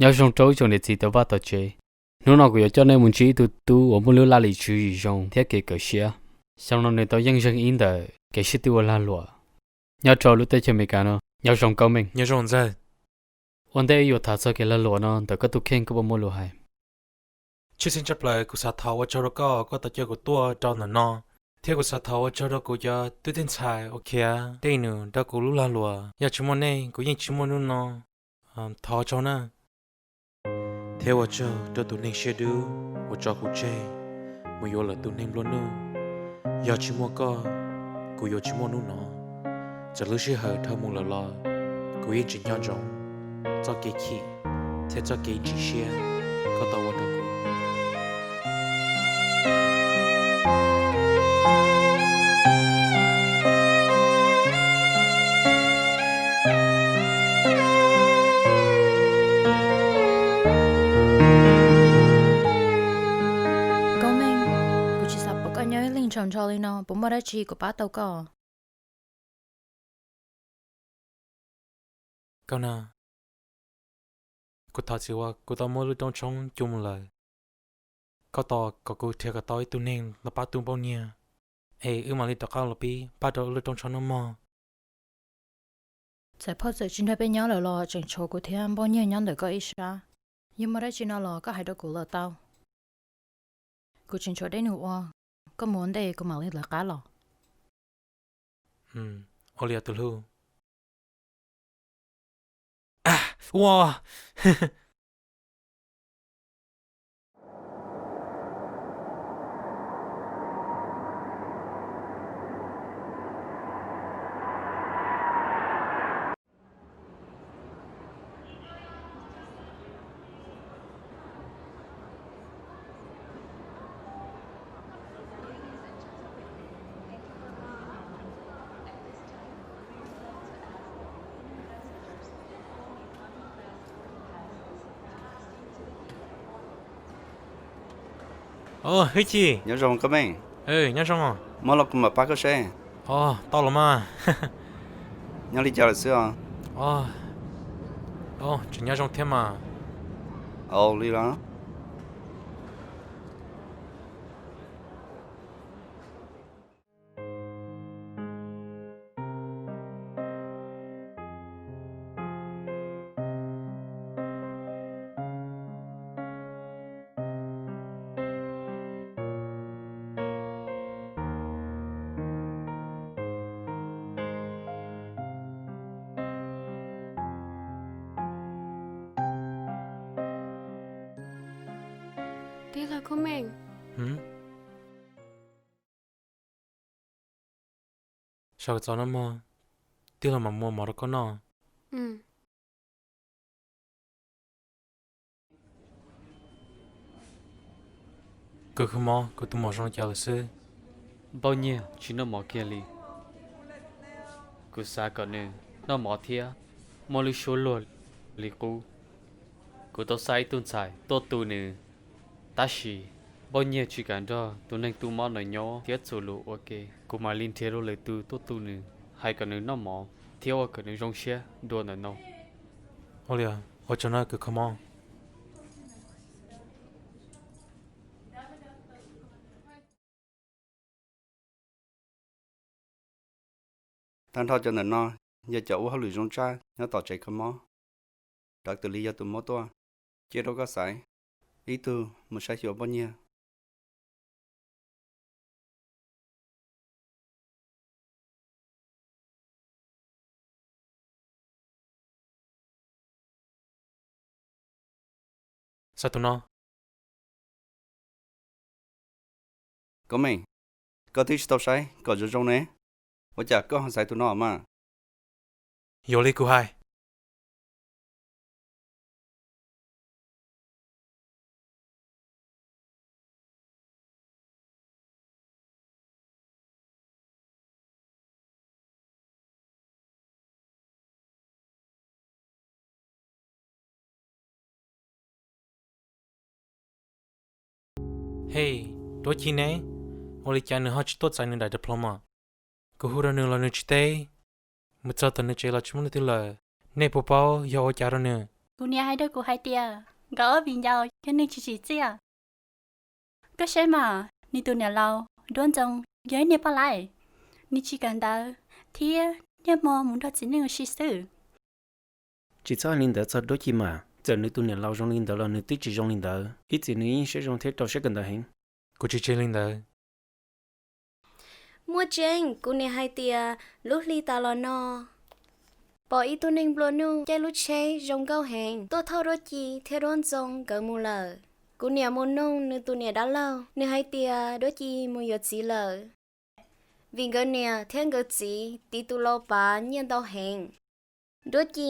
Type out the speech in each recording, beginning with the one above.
Nyob zoo rau ib tsoom niam txiv tau vaj tau tsev. Hnub no kuv yuav coj nej mus ntsib ib tug tub uas muaj lub laj lim tswv yim zoo thiab kev kawm siab. Xyoo no nws tau yeej zeeg ib ntawm kev sib tw ua lag luam. Nyob rau lub teb chaws Amelikas no, nyob zoo Kaub Meej. Nyob zoo Ntxawg. Ua ntej yuav tham txog kev lag luam no ntawm koj tus kheej, koj puas muaj lus hais? Tshwj xeeb tshaj plaws kuv xav thov ua tsaug rau koj, koj tau coj kuv tuaj rau ntawm no, thiab kuv xav thov ua tsaug rau kuv cov tub tej ntxhais uas khiav dej num rau kuv lub lag luam. Yog tsis muaj nej kuv yeej tsis muaj hnub no. Thov tsaug na. Thiab ua tsaug rau tus neeg siab dub uas tso kuv tseg mus yuav lawm tus neeg nplua nuj. Yog tsis muaj koj, kuv yuav tsis muaj hnub no. Txawm lub sij hawm dhau mus lawm los kuv yeej tsis nco ntsoov txoj kev chim thiab txoj kev ntsim siab koj tau ua rau kuv. Kaub Meej, kuv tsis xav pom koj nyob ib leeg ntshaus ntsho li no, puas muaj dab tsi kuv pab tau koj? Koj na, kuv thov txim uas kuv tau muab lub rooj tshoob cu mus lawm. Koj tos kom kuv nrhiav kom tau ib tug neeg los pab tub Npauj Nyiag, es wb mam li rov qab los pib pab rau lub rooj tshoob no mog. Txawm phauj txawm tsis nrog peb nyob lawm los tseem tshuav kuv thiab Npauj Nyiag nyob ntawm koj ib sab. Yog muaj dab tsi no los koj hais rau kuv lawm tau. Kuv tseem tshuav dej num ua, koj mus ua ntej kuv mam li lawv qab los. Ua li os tus hlub. Ua. Hwj chim. Nyob zoo koj me. Nyob zoo. Muab los kuv mam pab koj seb. Tau los mas. Nyob li cas lawm xwb os? Tseem nyob zoo thiab mas. Au li los. Tij laug Kub Meej. Sawv txog no mog, tij laug mam muab mov rau koj noj. Kawg kawg mov, kuv tus muam zoo li cas lawm xwb? Npauj Nyiag tsis noj mov kiag li. Kuv xav kom nws noj mov thiab muaj lub suab luag li qub. Kuv tau xa ib tug ntxhais tuaj tu nws, tab sis Npauj Nyiag tsis kam nrog tus neeg tu mob no nyob thiab txuas lus ua ke. Kuv mam li nrhiav dua lwm tus tuaj tu nws, hais kom nws noj mov thiab ua kom nws zoo siab dua ntawm no. Ua li, ua tsaug nawb kawg kawg mov. Tag nrho cov ntawm no yog cov ua hauj lwm zoo tshaj nyob tom tsev kho mob. Rawv tus li yog tus mob tuaj, cia rau koj xaiv ib tug mus saib xyuas Npauj Nyiag. Xaiv tus no. Koj me, koj twb tsis tau saib kom zoo zoo ne, ua cas koj ho xaiv tus no mas? Yuav li kuv hais. Hej, Ruab Ci ne, ua li cas nws ho tsis tuaj txais nws daim diploma? Kuv hu rau nws los nws tsis teb, mus txog tom nws tsev los tsis muaj leej twg lawm. Nej puas paub yog ua cas rau nws? Kuv niam hais rau kuv hais tias nkawd ob viv ncaus yog neeg tsis tsim txiaj. Koj saib mas, nws tus niam laus Duab Ntxoo yog ib niag poj laib, nws tsis kawm ntawv thiab niaj hmo mus nrog txiv neej ua si xwb. Tsis txhob hais li ntawd txog Duab Ci mas, txawm nws tus niam laus zoo li ntawd los nws twb tsis zoo li ntawd. Ib txwm nws yeej siab zoo thiab rau siab kawm ntawv heev. Kuv tsis tseg li ntawd. Muaj tseeb, kuv niam hais tias lub hli tas los no pom ib tug neeg nplua nuj caij lub tsheb zoo nkauj heev tuaj thauj Duab Ci thiab Duab Ntxoo nkawd mus lawm. Kuv niam mus noog nws tus niam dab laug, nws hais tias Duab Ci mus yuav txiv lawm, vim nkawd niam thiab nkawd txiv tiv tus lau pav nyiaj ntau heev. Duab Ci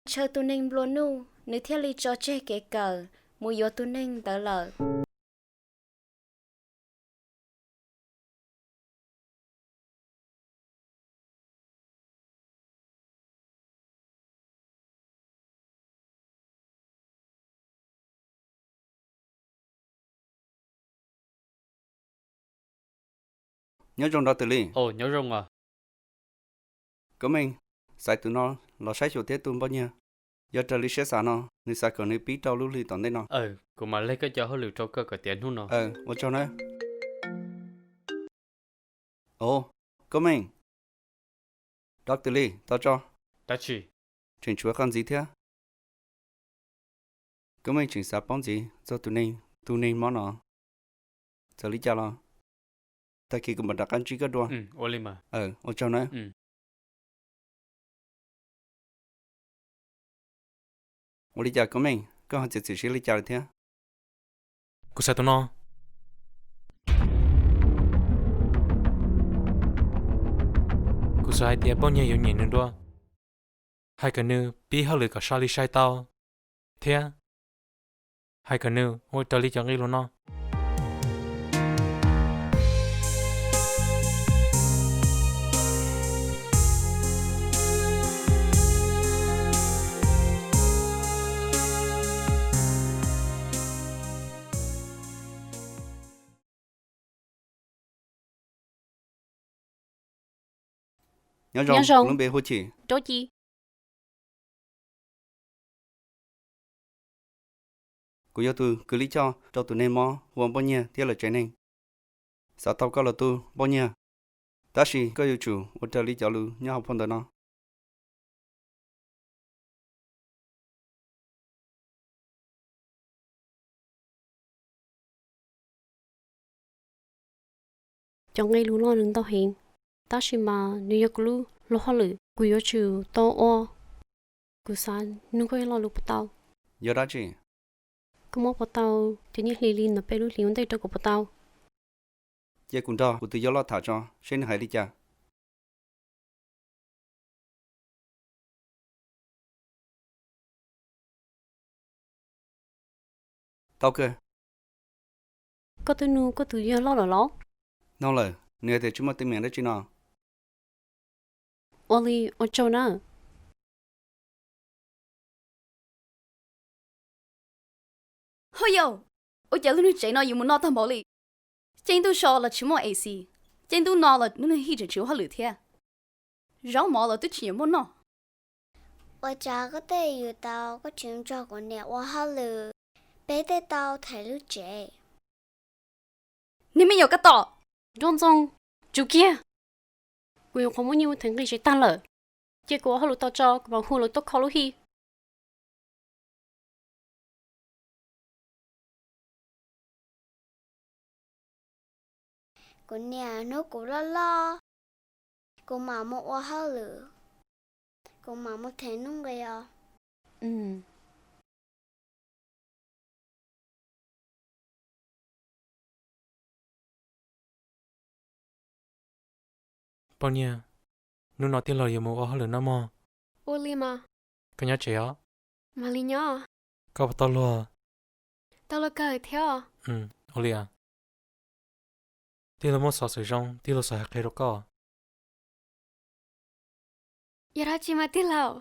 ntshaw tus neeg nplua nuj, nws thiaj li tso tseg kev kawm mus yuav tus neeg ntawd lawm. Nyob zoo Dr. Lis. Nyob zoo. Koob Meej, xaiv tus no los saib xyuas thiab tu npoj nyiag. Yog raws li siab xav no, nws xav kom nws pib rau lub hli tom ntej no. Kuv mam leg koj cov hauj lwm rau koj kom tiav hnub no. Ua tsaug nawb. Au, Koob Meej, Dr. Lis, tos tso. Dab tsi? Tseem tshuav qhov ntxiv thiab. Koob Meej tseem xav paub ntxiv txog tus neeg, tus neeg mob no. Txawm li cas los tag kis kuv mam rov qab ntsib koj dua. Ua tsaug nawb. Ua li cas Koob Meej, koj ho txiav txim siab li cas lawm thiab? Kuv xav tus no. Kuv xav hais tias poj niag yuav nyiam nws dua, hais kom nws pib hauj lwm kom sai li sai tau, thiab hais kom nws ua raws li cov nqe lus no. Nyob zoo, lub npe hu Chim. Kuv yog tus kws lij choj rau tus neeg mob hu ua npoj nyiag thiab lawv tsev neeg. Xav tau koj los tu npoj nyiag, tab sis koj yuav tsum ua raws li cov lus nyob hauv phau ntawv no. Cov nqe lus no nws ntau heev, tab sis mas nws yog kuv lub luag hauj lwm, kuv yuav tsum tau ua. Kuv xav nug koj ib lo lus puas tau? Yog dab tsi? Koj muab puas tau cov nyiaj hli li ntawm peb lub hlis ua ntej rau kuv puas tau? Cia kuv nrog kuv tus yawg loj tham tso seb nws hais li cas. Tau kawg. Koj twb nug koj tus yawg loj lawm los? Nug lawm, nws hais tias tsis muaj teeb meem dab tsi no. Ua li ua tsaug nawb. Ho yau, ua cas lub niag tsev no yuav mus noj tag npaum li? Caij ntuj so los tsis muaj A C, caij ntuj no los lub niag hij tseem tsis ua hauj lwm thiab. Zaub mov los twb tsis nyiam muaj noj. Ua cas koj tej yus tau koj tsis nrog kuv niam ua hauj lwm, peb tej tau thev lub tsev. Niag me nyuam kab tom. Nraug Ntxoo, tsum kiag. Kuv nyuam qhuav muab nyiaj mus thev nqi tsev tag lawm, cia kuv ua hauj lwm tau tso kuv mam hu lawv tuaj kho lub hij. Kuv niam, hnub kuv loj loj, kuv mam mus ua hauj lwm, kuv mam mus thev nuj nqis os. Poj niam, hnub no tij laug yuav mus ua hauj lwm no mog. Ua li mas. Koj nyob tsev os. Mam li nyob. Koj puas tau luag? Tau luag kawg thiab. Ua li, tij laug muaj xov xwm zoo tij laug xav hais qhia rau koj. Yog dab tsi mas tij laug?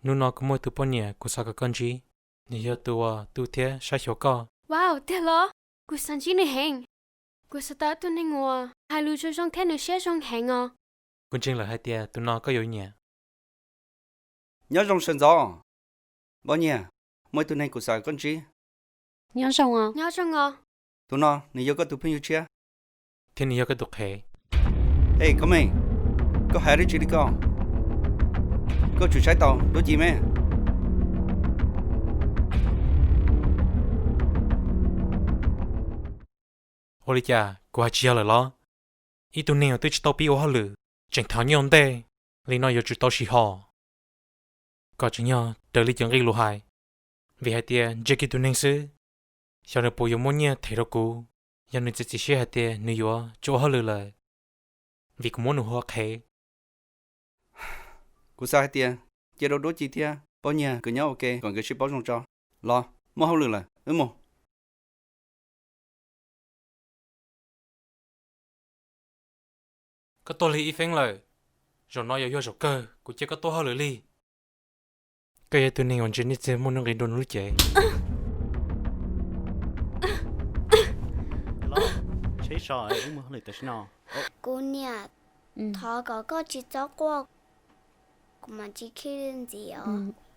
Hnub no kuv muaj ib tug poj niam kuv xav kom koj ntsib. Nws yog tus uas tu thiab saib xyuas koj. Wow, tiag los? Kuv xav ntsib nws heev. Kuv xav tau ib tug neeg uas hais lus zoo zoo thiab nws siab zoo heev os. Kuv ntseeg lawm hais tias tus no koj yuav nyiam. Nyob zoo sawv ntxov. Poj Nyiag, muaj ib tug neeg kuv xav koj ntsib. Nyob zoo os. Nyob zoo os. Tus no nws yog koj tus phooj ywg tshiab thiab nws yog koj tus qhev. Ej, Koob Meej, koj hais dab tsi li ko? Koj tsum saib taus Duab Ci me. Ua li cas kuv hais tsis yog lawm los? Ib tug neeg uas twb tsis tau pib ua hauj lwm, tseem thov nyiaj ua ntej li no yuav tsum tau sim hom kom tseem yog raws li cov nqi lus hais. Vim hais tias ntsia kiag tus neeg xwb, xyov nws puas yuav muaj nyiaj them rau kuv. Yog nws txiav txim siab hais tias nws yuav tsis ua hauj lwm lawm vim kuv muab nws hu ua qhev. Kuv xav hais tias cia rau Duab Ci thiab Poj Nyiag nkawd nyob ua ke kom nkawd sib paub zoo tso. Los, muaj hauj lwm lawm, wb mus. Koj tuaj lig ib feeb lawm, zaum no yuav yog zaum kawg kuv cia koj tuaj hauj lwm li. Koj yog tus neeg uas ntsia nej txiag muaj nuj nqis dua nws lub cev. Kuv niam, thov kom koj tsis txhob quaj, kuv mam tsis khib ntxiv os.